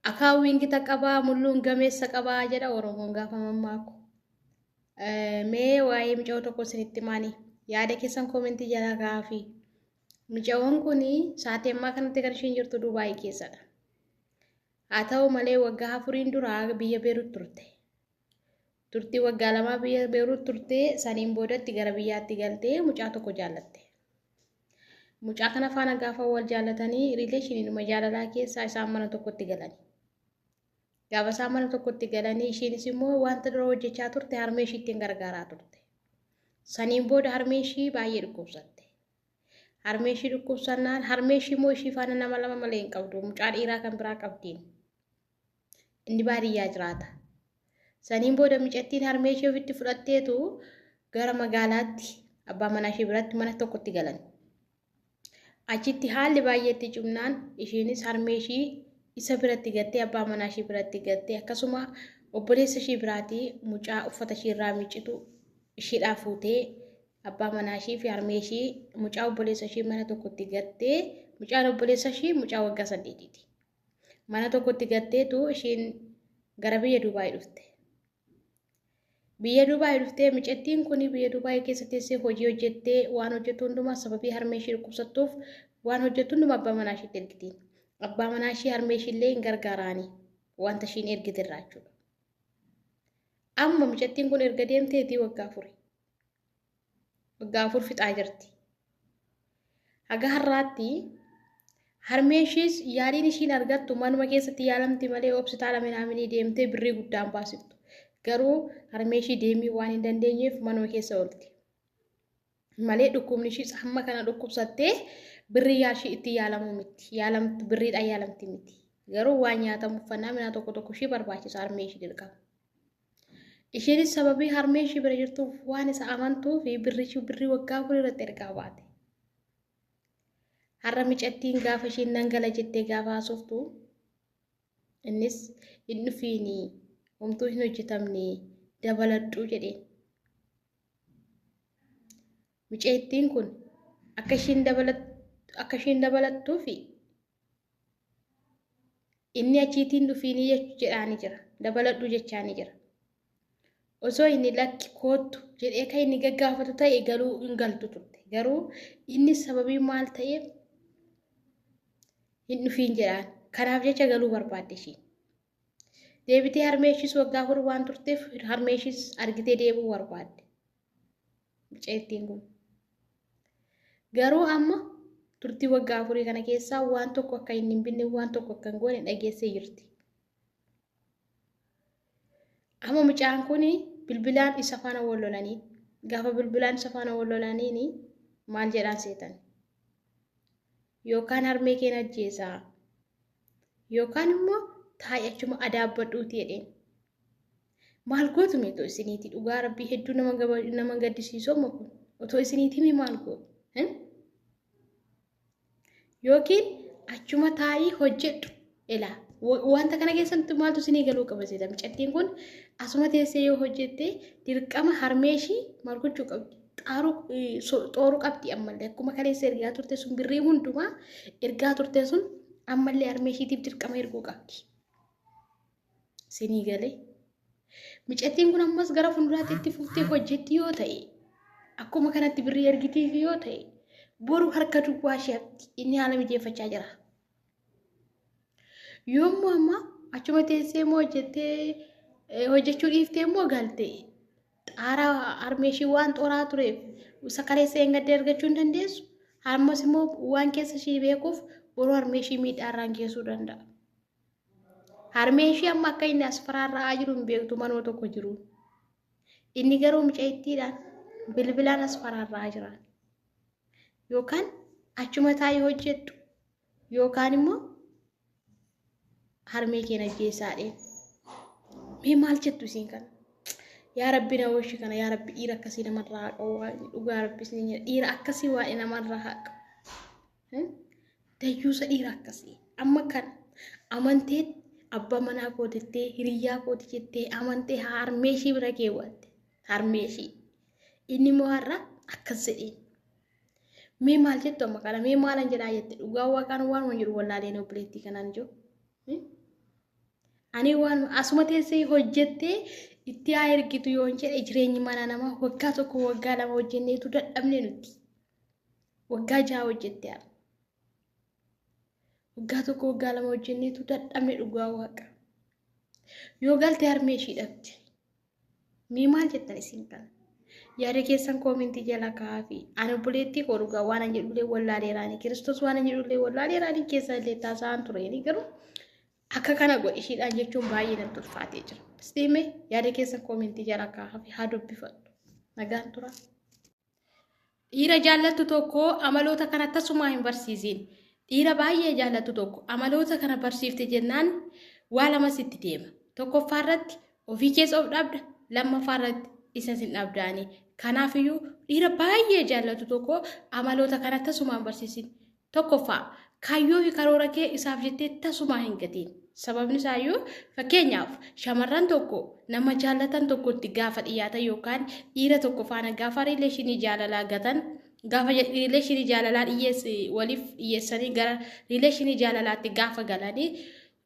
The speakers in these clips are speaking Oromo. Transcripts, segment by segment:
Akaawwiin gita qabaa mulluun gameessa qabaa jedha Oromoon gaafa mammaaku. Mee waa'ee mucayyoo tokko isinitti himaani. Yaada keessan koomentii jala kaa'aafi. Mucayyoon kun sa'aatii ammaa kanatti kan isheen jirtu Dubaayii keessadha. Haa ta'u malee waggaa 4n duraa biyya Beerut turte. Turtii waggaa 2 biyya Beerut turte saniin boodatti gara biyyaatti galtee mucaa tokko jaallatte. Mucaa kana faana gaafa wal jaallatanii riileeshiniinuma jaalalaa keessaa isaan mana tokkotti galani. Gaafa isaan mana tokkotti galanii isheenis immoo wanta dura hojjechaa turte harmee ishiittiin gargaaraa turte. Saniin booda harmee ishii baay'ee dhukkubsatte. Harmee ishii dhukkubsannaan harmee ishii immoo ishii faana nama lama malee hin qabdu. Mucaa dhiiraa kan biraa qabdiin. Inni baadiyyaa jiraata. Saniin booda mucattiin harmee ishee ofitti fudhatteetu gara magaalaatti abbaa manaa ishee biratti mana tokkotti galan. Achitti haalli baay'eetti cimnaan isheenis harmee ishii isa biratti gattee abbaa manaa ishii biratti gattee akkasuma obboleessa ishii biraatii mucaa uffata ishii irraa miiccitu ishiidhaa fuutee abbaa manaa ishii fi harmee ishii mucaa obboleessa ishii mana tokkotti gattee mucaan obboleessa ishii mucaa waggaa 8ti. Mana tokkotti gatteetu ishiin gara biyya Dubaay dhufte. Biyya Dubaay dhuftee mucattiin kun biyya Dubaay keessa teessee hojii hojjettee waan hojjettu hundumaa sababii harmee ishii dhukkubsattuuf waan hojjettu hundumaa abbaa manaa ishiitti ergiti. Abbaa manaa ishii harmee ishii illee hin gargaaraani wanta ishiin ergite irraa jechuudha. Amma mucattiin kun erga deemteetii waggaa 4. Waggaa 4 fixaa jirti. Haga har'aatti harmeen ishiis yaaliin ishiin argattu manuma keessatti yaalamti malee hospitaala minaaminii deemtee birrii guddaan baasiftu. Garuu harmee ishii deemii waan hin dandeenyeef manuma keessa oolti. Malee dhukkubni ishiis hamma kana dhukkubsattee birrii yaashii itti yaalamuu miti. Yaalamtu birriidhaan yaalamti miti. Garuu waan nyaatamu uffannaa minaa tokko tokko ishii barbaachisa harmee ishii dirqama. Isheenis sababii harmee ishii bira jirtuuf waan isa amantuu fi birri ishii birrii waggaa 4 irratti ergaa baate. Har'a micattiin gaafa ishiin nan gala jettee gaafa haasoftu innis hin dhufiini homtuu hin hojjetamne dabaladhuu jedheen. Micattiin kun akka ishiin dabalattu akka ishiin dabalattuufi inni achiitiin dhufiinii jedhaani jira. Dabaladhu jechaani jira. Osoo inni lakki koottu jedhee kan inni gaggaafatu ta'e galuu hin galtu turte. Garuu inni sababii maal ta'eef hin dhufiin jedhaan. Kanaaf jecha galuu barbaadde ishiin. Deebitee harmee ishiis waggaa 4 waan turteef harmee ishiis argitee deebi'uu barbaadde. Mucayittiin kun. Garuu amma turtii waggaa 4 kana keessaa waan tokko akka inni hin binne waan tokko akka hin goone dhageessee jirti. Amma mucaan kun bilbilaan isa faana wal lolanii gaafa bilbilaan isa faana wal lolaniin maal jedhaan seetan? Yookaan harmee keen ajjeesaa yookaan immoo taa'i achuma adaabbadhuuti jedheen. Maal gootu mee otoo isiniiti dhugaa rabbii hedduu nama gaddisiisoo amma kun otoo isiniiti himi maal gootu? Yookiin achuma taa'ii hojjedhu elaa wanta kana keessatti maaltu isinii galuu qaba seeta mucattiin kun asuma teessee yoo hojjette dirqama harmee ishii maal gochuu qabdi? Xooruu qabdi ammallee akkuma kaleessa ergaa turte sun birrii hundumaa ergaa turte sun ammallee harmee ishiitiif dirqama erguu qabdi. Sinii galee. Micattiin kun ammas gara fuulduraatti itti fuftee hojjetti yoo ta'e akkuma kanatti birrii ergitiif yoo ta'e boru harka duwwaa ishee hafti inni haala mijeeffachaa jira. Yommuu amma achuma teessee immoo hojjettee hojjechuu dhiiftee immoo galte xaaraa harmee ishii waan xooraa tureef isa kaleessa hin gadde argachuu hin dandeessu. Ammas immoo waan keessa ishii beekuuf boru harmee ishii miidhaa irraan geessuu danda'a. Harmeen ishii amma akka inni as faraarra'aa jiru hin beektu manuma tokko jiru. Inni garuu mucayittiidhaan bilbilaan as faraarra'aa jira. Yookaan achuma taa'ii hojjedhu yookaan immoo harmee keen ajjeesaadheen. Mee maal jettu isiin kana? Yaa Rabbi na oolchi kana yaa Rabbi dhiira akkasii namarraa haa qabu dhugaa Rabbi isin jedha dhiira akkasii waa'ee namarraa haa qabu. Dayyuusa dhiira akkasii. Amma kan amantee abbaa manaa kootittee hiriyyaa kooti jettee amantee harmee ishii bira keewwatte. Harmee ishii. Inni immoo har'a akkas jedheen. Mee maal jettu amma kana mee maalan jedhaa jette dhugaa waaqaan waanuma jedhu wallaaleen obboleettii kanaan jiru. Ani waan asuma teessee hojjettee itti haa ergitu yoon jedhe, jireenyi mana namaa waggaa 1, waggaa 2 hojjenneetu dadhabne nuti. Waggaa 6 hojjette haadha. Waggaa 1, waggaa 2 hojjenneetu dadhabne, dhugaa waaqa. Yoo galte harmee ishii dhabde. Mee maal jettan isin kana? Yaada keessan koomentii jala kaa'aafi. Ani obboleettii koo dhugaa waan an jedhullee wallaaleeraani. Kiristoos waan an jedhullee wallaaleeraani, keessa illee taasa'an tureeni, garuu akka kana godhi ishiidhaan jechuun baay'ee natti ulfaatee jira. Istiime yaada keessan koomentii jala kaa'aafi haa dubbifadhu. Nagaan tura. Dhiira jaallattu tokko amaloota kana tasumaa hin barsiisiin. Dhiira baay'ee jaallattu tokko amaloota kana barsiifte jennaan waa lama sitti deema. Tokkoffaa irratti ofii keessa of dhabda, lammaffaa irratti isa sin dhabdaani. Kanaafiyyuu dhiira baay'ee jaallatu tokko amaloota kana tasumaa hin barsiisin. Tokkoffaa, kaayyoo fi karoora kee isaaf jettee tasumaa hin gatiin. Sababni isaayyuu, fakkeenyaaf, shamarran tokko nama jaallatan tokkotti gaafa dhiyaatan yookaan dhiira tokko faana gaafa riileeshinii jaalalaa gatan, gaafa riileeshinii jaalalaa dhiyyeessi waliif dhiyyeessanii gara riileeshinii jaalalaatti gaafa galanii,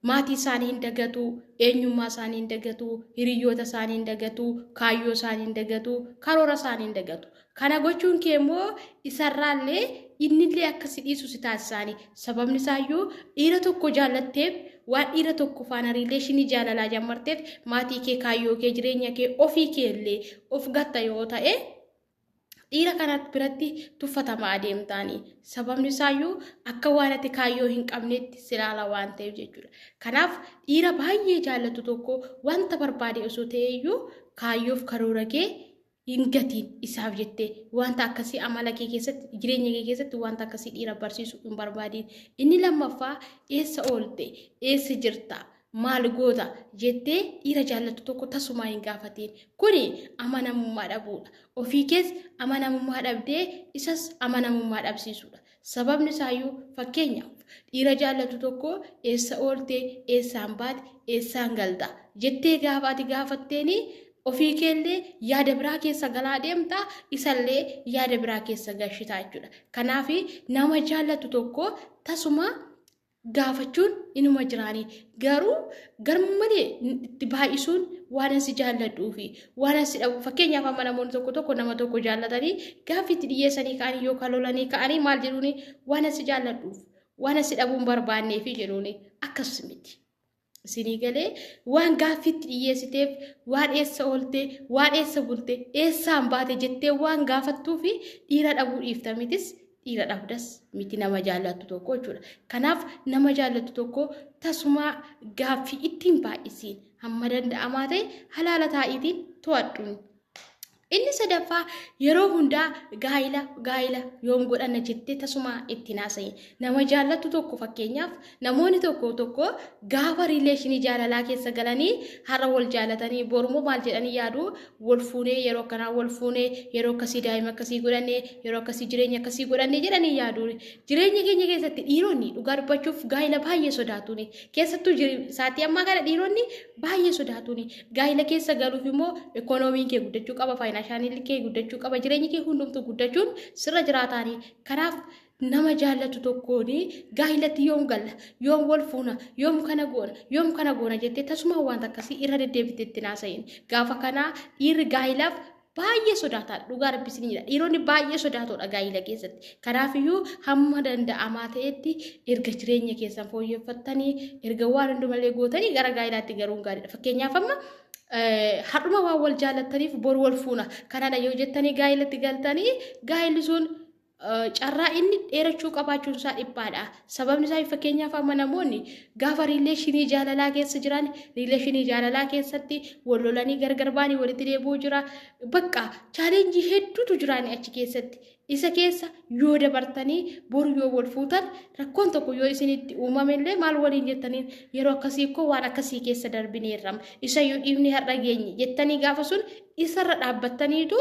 maatii isaanii hin dagatu, eenyummaa isaanii hin dagatu, hiriyoota isaanii hin dagatu, kaayyoo isaanii hin dagatu, karoora isaanii hin dagatu. Kana gochuun kee immoo isarraallee innillee akka si dhiisu si taasisaani. Sababni isaayyuu dhiira tokko jaallatteef, waan dhiira tokko faana riileeshinii jaalalaa jammarteef, maatii kee, kaayyoo kee, jireenya kee, ofii kee illee of gatta yoo ta'e, dhiira kana biratti tuffatamaa adeemtaani. Sababni isaayyuu akka waan ati kaayyoo hin qabnetti si ilaala waan ta'eef jechuudha. Kanaaf dhiira baay'ee jaallatu tokko wanta barbaade osoo ta'eeyyuu kaayyoof karoora kee hin gatiin isaaf jettee. Wanta akkasii amala kee keessatti, jireenya kee keessatti wanta akkasii dhiira barsiisuu hin barbaadin. Inni lammaffaa, eessa oolte, eessa jirta, maal goota jettee dhiira jaallattu tokko tasumaa hin gaafatiin. Kuni amanamummaa dhabuudha. Ofii kees amanamummaa dhabdee isas amanamummaa dhabsiisuudha. Sababni isaayyuu, fakkeenyaaf, dhiira jaallatu tokko eessa oolte, eessaan baate, eessaan galta jettee gaafa ati gaafatteeni, ofii keellee yaada biraa keessa galaa deemta, isallee yaada biraa keessa gashitaa jechuudha. Kanaaf nama jaallatu tokko tasuma gaafachuun inuma jiraanii, garuu garmalee itti baay'isuun waan si jaalladhuu fi waan si dhabu. Fakkeenyaaf, amma namoonni tokko tokko nama tokko jaallatanii gaaffii itti dhiyeessanii ka'anii yookaan lolanii ka'anii maal jedhuuni? Waan si jaalladhuuf waan si dhabuun barbaanneefi jedhuuni. Akkas miti. Isinii galee? Waan gaaffiitti dhiyyeessiteef, waan eessa oolte, waan eessa bulte, eessaan baate jettee waan gaafattuu fi dhiira dhabuu dhiifta mitis, dhiira dhabdas miti nama jaallattu tokko jechuudha. Kanaaf nama jaallattu tokko tasuma gaaffii ittiin baay'isiin, hamma danda'amaa ta'e halaala taa'iitiin to'adhuun. Inni sadaffaa, yeroo hundaa gaa'ila gaa'ila yoom godhanna jettee tasuma itti haasa'in. Nama jaallattu tokko, fakkeenyaaf, namoonni tokko tokko gaafa riileeshinii jaalalaa keessa galanii har'a wal jaallatanii borumoo maal jedhanii yaadu? Wal fuunee, yeroo akkanaa wal fuunee, yeroo akkasii daa'ima akkasii godhannee, yeroo akkasii jireenya akkasii godhannee jedhanii yaadu. Jireenya keenya keessatti dhiironni dhugaa dubbachuuf gaa'ila baay'ee sodaatuuni. Keessattuu sa'aatii ammaa kana dhiironni baay'ee sodaatuuni. Gaa'ila keessa galuuf immoo ikoonomiin kee guddachuu qaba, faayinaanshaaliin kee guddachuu qaba, jireenyi kee hundumtuu guddachuun sirra jiraataani. Kanaaf nama jaallatu tokkoon gaa'ilatti yoom galla, yoom wal fuuna, yoom kana goona, yoom kana goona jettee tasuma wanta akkasii irra deddeebitee itti haasa'iin. Gaafa kanaa dhiirri gaa'ilaaf baay'ee sodaataadha. Dhugaa rabbisiniidha. Dhiironni baay'ee sodaatoodha gaa'ila keessatti. Kanaafiyyuu hamma danda'amaa ta'etti erga jireenya keessan fooyyeffattanii, erga waan hundumallee gootanii gara gaa'ilaatti galuun gaariidha. Fakkeenyaaf, amma har'uma waan wal jaallattaniif boru wal fuuna kanadha yoo jettanii gaa'ilatti galtanii, gaa'illi sun carraa inni dheerachuu qabaachuun isaa dhiphaadha. Sababni isaa, fakkeenyaaf, amma namoonni gaafa riileeshinii jaalalaa keessa jiran, riileeshinii jaalalaa keessatti wal lolanii gargar baanii walitti deebi'uu jira. Bakka chaalenjii hedduutu jiraani achi keessatti. Isa keessa yoo dabartanii boru yoo wal fuutan, rakkoon tokko yoo isinitti uumamellee maal waliin jettaniin? Yeroo akkasii koo waan akkasii keessa darbineerra, isa yoo dhiifni har'a geenye jettanii gaafa sun isarra dhaabbattaniitu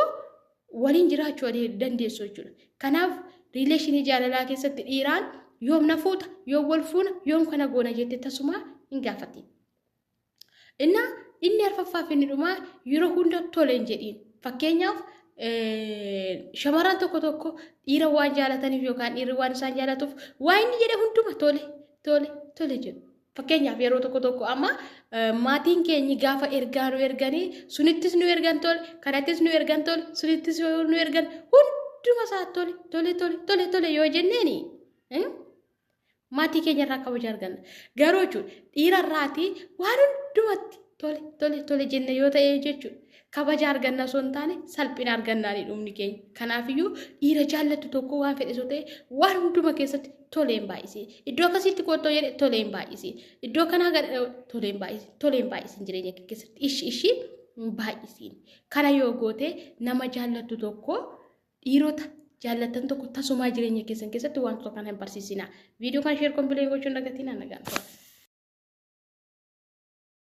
waliin jiraachuu dandeessu jechuudha. Kanaaf riileeshinii jaalalaa keessatti dhiiraan yoom na fuuta, yoom wal fuuna, yoom kana goona jettee tasuma hin gaafatin. Innaa inni arfaffaa fi inni dhumaa, yeroo hunda tole hin jedhiin. Fakkeenyaaf, shamarran tokko tokko dhiira waan jaalataniif yookaan dhiirri waan isaan jaalatuuf waa inni jedhe hunduma tole tole tole jedhu. Fakkeenyaaf yeroo tokko tokko amma maatiin keenyi gaafa ergaa nu erganii sunittis nu ergan tole, kanattis nu ergan tole, sunittis nu ergan hunduma isaa tole tole tole tole tole yoo jenneeni maatii keenya irraa kabaja arganna. Garuu jechuudha dhiira irraatii waan hundumatti tole tole tole jenne yoo ta'e jechuudha kabaja arganna osoo hin taane salphina argannaani dhumni keenya. Kanaafiyyuu dhiira jaallattu tokko waan fedhe osoo ta'e waan hunduma keessatti tolee hin baay'isiin. Iddoo akkasiitti koottoo jedhe tolee hin baay'isiin. Iddoo kanaa tolee hin baay'isiin. Tolee hin baay'isiin jireenya kee keessatti ishi ishi hin baay'isiin. Kana yoo goote nama jaallattu tokko dhiirota jaallattan tokko tasumaa jireenya keessan keessatti wantoota kana hin barsiisinaa. Viidiyoo kana sheer kompileen gochuun dagatiin nagaan tura.